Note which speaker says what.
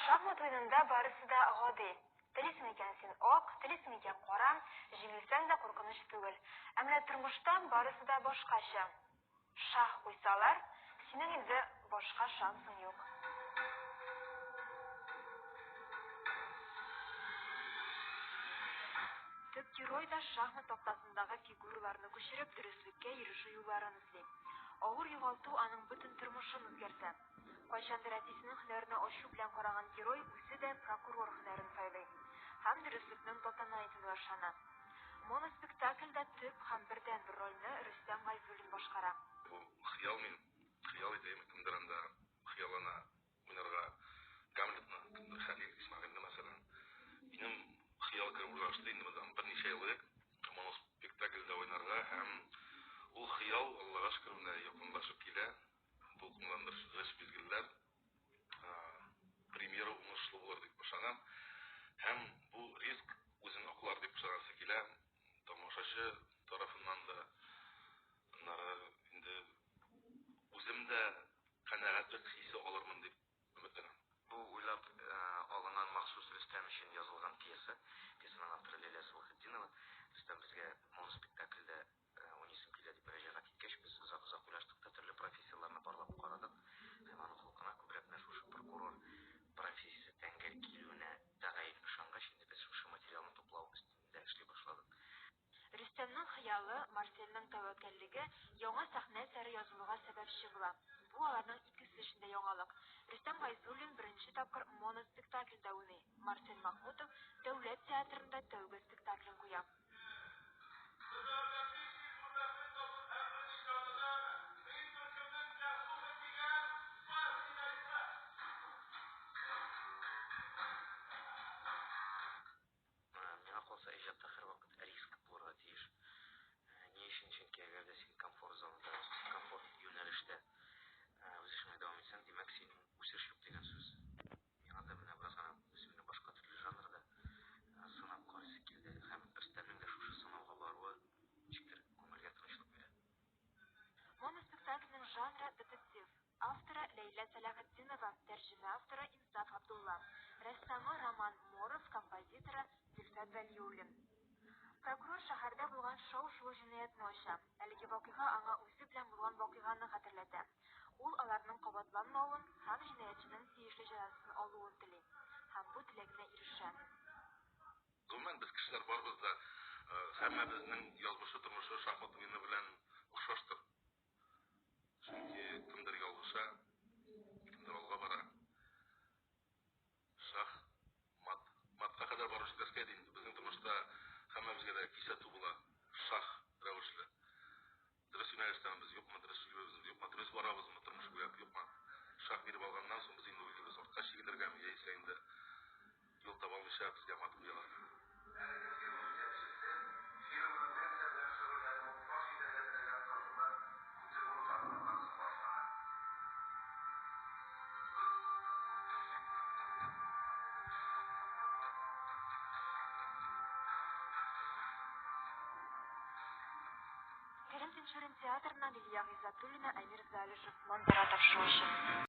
Speaker 1: Шахмат уенында барысы да гади. Телисең икән син ак, телисең икән кара, җиңелсәң дә куркыныч түгел. Ә менә тормышта барысы да башкача. Шах куйсалар, синең инде башка шансың юк. Төп герой да шахмат тактасындагы фигураларны күчереп, дөреслеккә ирешү юлларын эзли. Авыр югалту аның бөтен тормышын үзгәртә. Кайчандыр әтисенең һөнәренә ачу белән караган герой үзе дә прокурор һөнәрен сайлый. Һәм дөреслекнең тантана итүенә ышана. Моноспектакльдә төп һәм бердәнбер рольне Рөстәм Гайзуллин башкара.
Speaker 2: Бу хыял мин хыял итәм, кемдер анда хыяллана уйнарга Гамлетны, кемдер Хәлил Исмәгыйльне, мәсәлән. Минем хыял кереп урнашты инде моннан берничә ел элек моноспектакльдә уйнарга һәм ул хыял, Аллага шөкер, менә якынлашып килә. Дулкынландыргыч мизгелләр, премьера уңышлы булыр дип ышанам. Һәм бу риск үзен аклар дип ышанасы килә. Тамашачы тарафыннан да, аннары инде үзем дә канәгатьлек хисе алырмын дип өметләнәм.
Speaker 3: Бу уйлап алынган махсус Рөстәм өчен язылган пьеса. Пьесаның авторы Лилия Салахетдинова. Рөстәм безгә моноспектакльдә Уйныйсым килә дип мөрәҗәгать иткәч, без озак-озак уйлаштык та, төрле профессияләрне барлап карадык. Һәм аның холкына күбрәк менә шушы прокурор профессиясе тәңгәл килүенә тәгаен ышангач, инде без шушы материалны туплау өстендә эшли башладык.
Speaker 1: Рөстәмнең хыялы, Марсельнең тәвәккәллеге яңа сәхнә әсәре язылуга сәбәпче була. Бу аларның икесе өчен дә яңалык. Рөстәм Гайзуллин беренче тапкыр моноспектакльдә уйный, Марсель Мәхмүтов дәүләт театрында тәүге спектаклен куя.
Speaker 3: Миңа калса, иҗатта һәрвакыт риск булырга тиеш. Ни өчен? Чөнки әгәр дә син комфорт зонада, комфорт юнәлештә үз эшеңне дәвам итсәң, димәк, син үсеш юк дигән сүз. Миңа да менә бераз гына үземне башка төрле жанрда сынап карыйсы килде һәм Рөстәмнең дә шушы сынауга баруы ничектер күңелгә тынычлык бирә.
Speaker 1: Моноспектакльнең жанры, детектив. Авторы, Ләйлә Сәләхетдинова, тәрҗемә авторы, Инсаф Абдулла. Рәссамы, Роман Моров, композиторы, Зөлфәт Вәлиуллин. Прокурор шәһәрдә булган шау-шулы җинаятьне ача. Әлеге вакыйга аңа үзе белән булган вакыйганы хәтерләтә. Ул аларның кабатланмавын һәм җинаятьченең тиешле җәзасын алуын тели. Һәм бу теләгенә ирешә.
Speaker 2: Гомумән, без кешеләр барыбыз да, һәммәбезнең язмышы, тормышы шахмат уены белән охшаштыр. Чөнки кемдер ялгыша, кемдер алга бара. Шах, мат. Матка кадәр барып җитмәскә иде инде. Безнең тормышта һәммәбезгә дә кисәтү була. Шах рәвешле. Дөрес юнәлештәме без, юкмы, дөрес сөйлибезме, юкмы, дөрес барабызмы тормыш буйлап, юкмы. Шах биреп алганнан соң без инде уйлыйбыз, артка чигенергәме, яисә инде юл таба алмыйча безгә мат куялар.
Speaker 4: Әлеге фирма җитәкчесе фирманың нәрсә белән шөгыльләнүен фаш итәргә теләгән кызны үтерүен таныганнан соң башлана.
Speaker 1: Кәрим Тинчурин театрыннан Лилия Гыйззәтуллина, Әмир Залишев, Манзара тапшыручы.